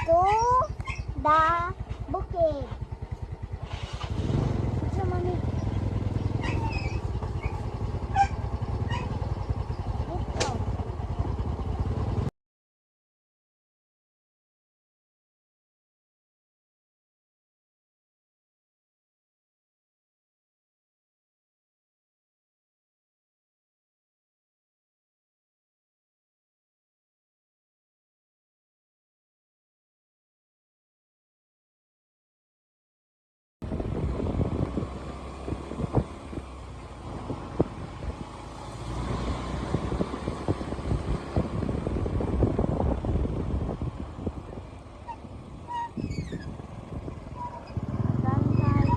To the bukid. Ito, Mami. Dito. Bangkay.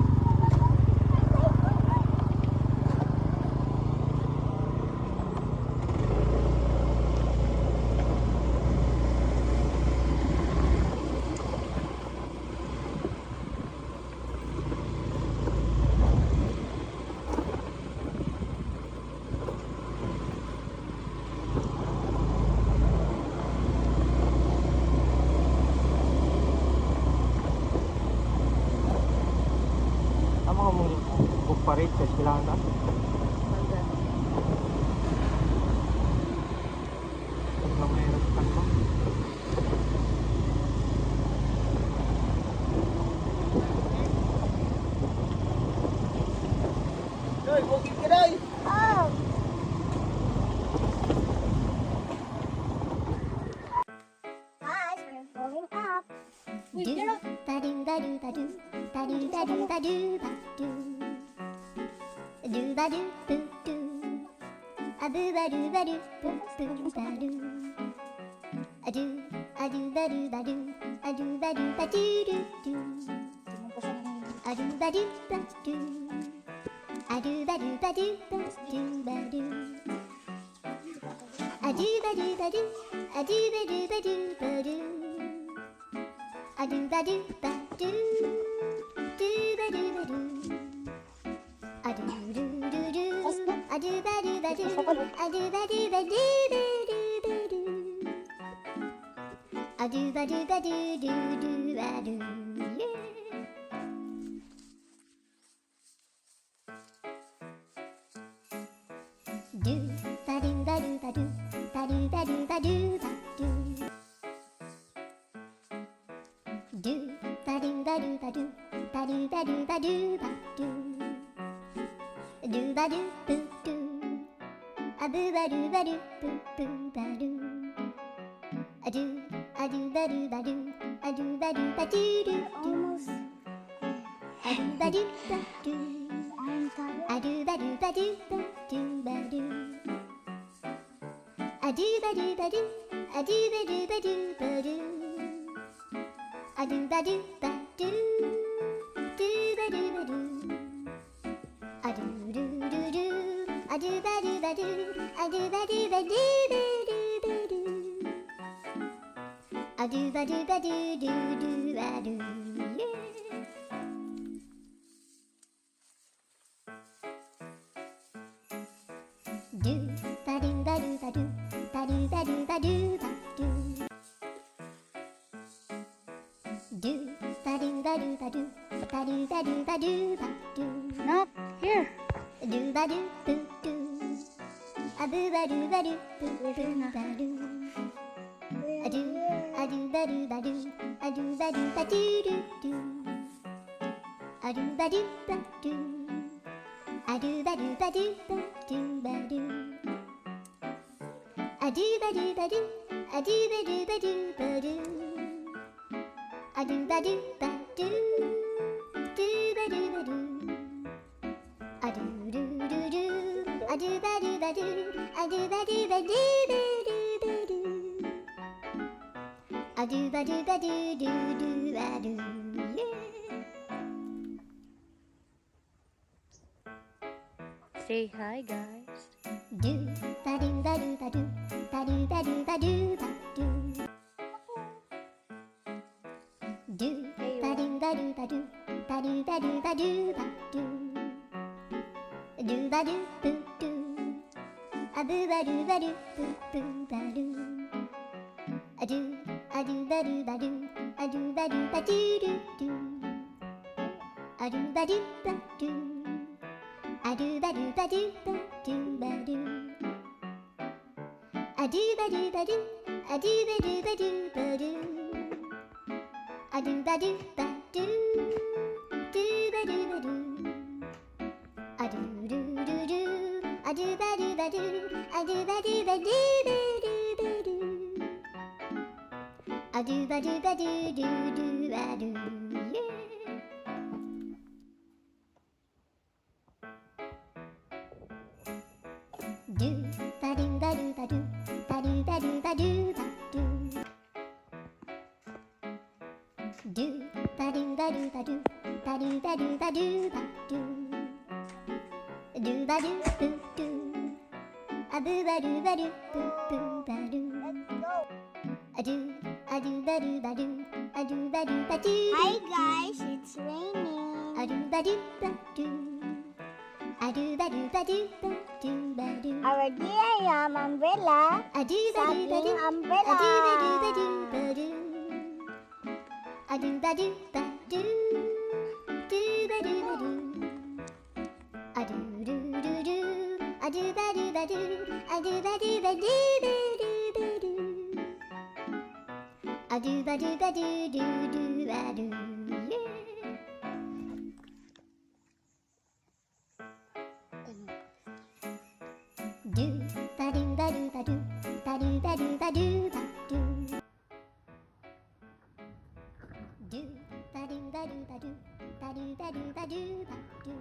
Tama ka mong book parade sa eskwelahan ta? Lang may rastan mo. Doy, bukid ka, Doy! Oh! Guys, we're going up. Do ba do ba do ba do ba do ba do ba do ba do do ba do boo do a boo ba do ba do boo boo ba do a do ba do ba do a do ba do ba do do do a do ba do ba do a do ba do ba do ba do ba do a do ba do ba do a do ba do ba do ba do a do ba do ba do do ba do ba do a do do do do a do ba do ba do a do ba do ba do do do do do a do ba do ba do do do ba do, yeah. Do ba do ba do ba do ba do ba do ba do ba do do ba do ba do ba do ba do ba do ba do ba do do ba do boo do a boo ba do ba do boo boo ba do a do ba do ba do a do ba do ba do do do Almost. A do ba do ba do I'm tired. A do ba do ba do ba do ba do a do ba do ba do a do ba do ba do ba do a do ba do ba do do ba do ba do a do do do do a do ba do ba do a do ba do ba do ba do ba do a do ba do ba do do do ba do, yeah. Do ba do ba do ba do ba do ba do ba do ba do do ba do ba do ba do ba do ba do ba do ba do. Not here. Do ba do boo do a boo ba do ba do boo boo ba do a do ba do ba do a do ba do ba do do do a do ba do ba do a do ba do ba do ba do ba do a do ba do ba do a do ba do ba do ba do a do ba do ba do do ba do ba do a do do do do a do ba do ba do a do ba do ba do ba do ba do a do ba do ba do do do ba do, yeah. Say hi, guys. Do ba do ba do ba do ba do ba do ba do ba do do ba do ba do ba do ba do ba do ba do ba do do ba do boo do a boo ba do ba do boo boo ba do a do. A do ba do ba do, a do ba do ba do do do. A do ba do ba do. A do ba do ba do ba do ba do. A do ba do ba do, a do ba do ba do ba do. A do ba do ba do, do ba do ba do. A do do do do, a do ba do ba do, a do ba do ba do ba do ba do. A do ba do ba do do do ba do, yeah. Do ba do ba do ba do ba do ba do ba do ba do. Do ba do ba do ba do ba do ba do ba do ba do. Do ba do boo do. A boo ba do ba do boo boo ba do. Let's go. A do ba do ba do a do ba do ba do. Hi guys, it's raining. A do ba do ba do. A do ba do ba do ba do ba do. Our DIM umbrella. A do ba do ba do. Saging umbrella. A do ba do ba do ba do. A do ba do ba do. Do ba do ba do. A do do do do. A do ba do ba do. A do ba do ba do ba do ba do. A do ba do ba do do do ba do. Yeah. Do ba do ba do ba do ba do ba do ba do ba do. Do ba do ba do ba do ba do ba do ba do ba do.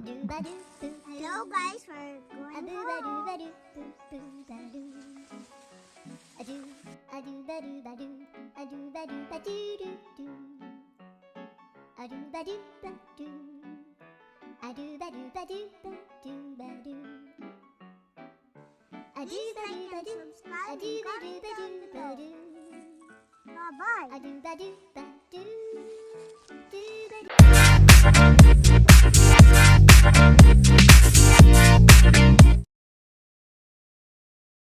Do ba do boo. Hello guys, we're A going boo ba do home. Ba do boo boo ba do. A do ba do ba do a do ba do ba do do do. A do ba do ba do. A do ba do ba do ba do ba do. A do Please ba do like ba and do. Subscribe A do and ba do comment ba do down ba below. Do. Bye-bye. A do ba do ba do. Do ba do.